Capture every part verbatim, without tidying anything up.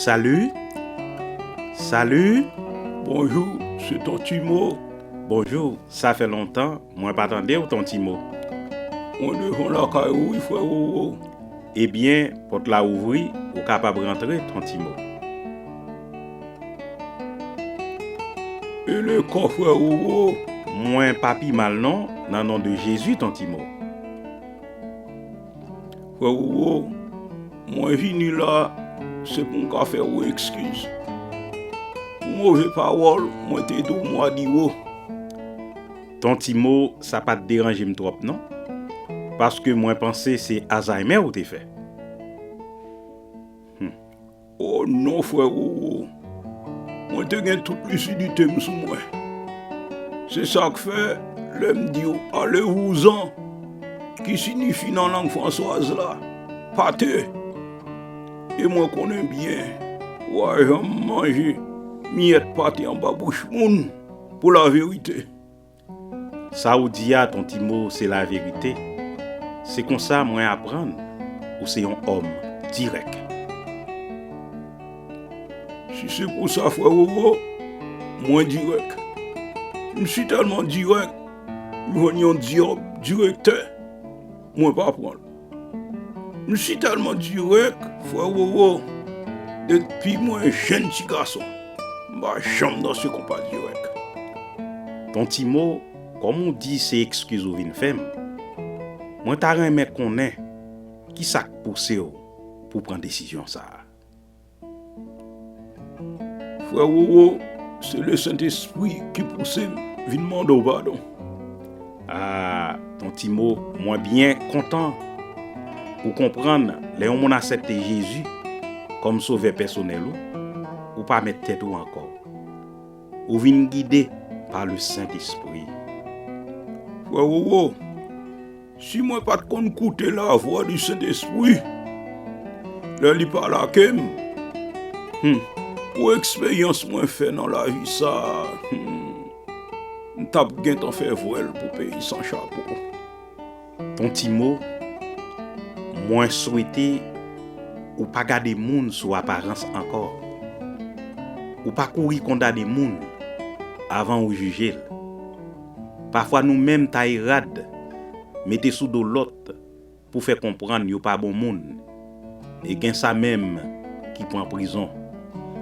Salut. Salut. Bonjou, se Ton Timo. Bonjou, sa fè lontan mwen pa tande w, Ton Timo. Mwen devan lakay ou wi, frè Wowo. Ebyen, pòt la ouvri, ou kapab rantre, Ton Timo. E le kò, frè Wowo? Mwen pa pi mal non, nan non de Jezi, Ton Timo. Frè Wowo, mwen vini la, se pou m ka fè ou ekskiz. Pou move pawòl mwen te di w mwa di wo. Ton Timo, sa pa t deranje m twòp non. Paske mwen panse se Alzheimer ou te fè. Hmm. O non, frè Wowo. Mwen te gen tout lisidite m sou mwen. Se sa k fè, lè m di w alevouzan, ki siyifi nan lang franswaz la, pate. E mwen konnen byen, ou a janm manje miyèt pate anba bouch moun pou laverite. Sa ou di a, Ton Timo, se laverite. Se konsa mwen aprann ou se yon òm dirèk. Si se pou sa, frè Wowo, mwen dirèk. M si tèlman dirèk, m jwenn yon dyòb direktè, mwen pa pran l. M si tèlman dirèk, frè Wowo, depi mwen jenn ti gason, m pa janm danse konpa dirèk. Ton Timo, kòm ou di se ekskiz ou vin fè m, mwen ta renmen konnen kisa k pouse w pou pran desizyon sa a. Frè Wowo, se Lesentespri ki pouse m vin mande w padon. A, Ton Timo, mwen byen kontan ou konprann lè yon moun aksepte Jezi kòm sovè pèsonèl ou, ou pa mèt tèt ou ankò. Ou vin gide pa Lesentespri. Frè Wowo, si mwen pa t konn koute lavwa di Sentespri lè li pale ak m, hmm, pou eksperyans mwen fè nan lavi sa a, hmm, m t ap gentan fè vwèl pou peyi san chapo. Ton Timo, mwen swete ou pa gade moun sou aparans ankò. Ou pa kouri kondane moun avan ou jije l. Pafwa nou menm taye rad, mete sou do lòt pou fè konprann yo pa bon moun. E gen sa menm ki pran prizon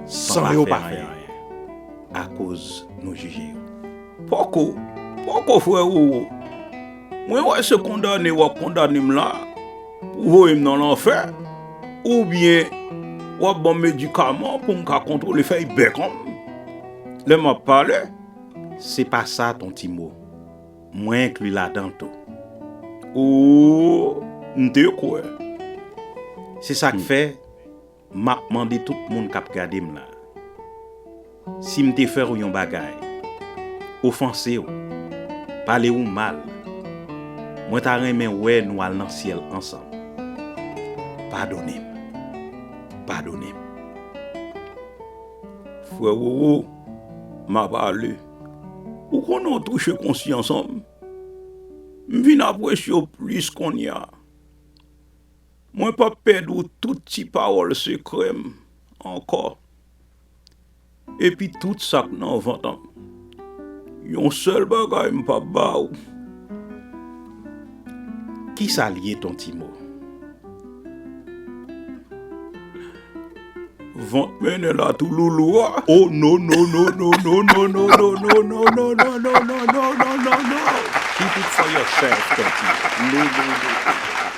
san yo pa fè anyen akoz nou jije yo. Pòko, pòko, frè Wowo. Mwen wè se kondane w ap kondane m la pou voye m nan lanfè, oubyen w ap ban m medikaman pou m ka kontwole fèy bèk an m lè m ap pale. Se pa sa, Ton Timo. Mwen enkli ladan l tou. O, m te kwè. Se sa k fè m ap mande tout moun k ap gade m la. Si m te fè w yon bagay, ofanse w, pale w mal, mwen ta renmen wè nou al nan syèl ansanm. Padone m. Padone m. Frè Wowo, m ap ale. Ou konnen w touche konsyans an m. M vin apresye w plis kounye a. Mwen p ap pèdi w tout ti pawòl sekrè m ankò. Epi tout sa k nan vant an m. Yon sèl bagay m p ap ba w. Kisa l ye, Ton Timo? Vant mennen la tou loulou a. Oh, no, no, no. Keep it for yourself, Ton Timo. No, no, no.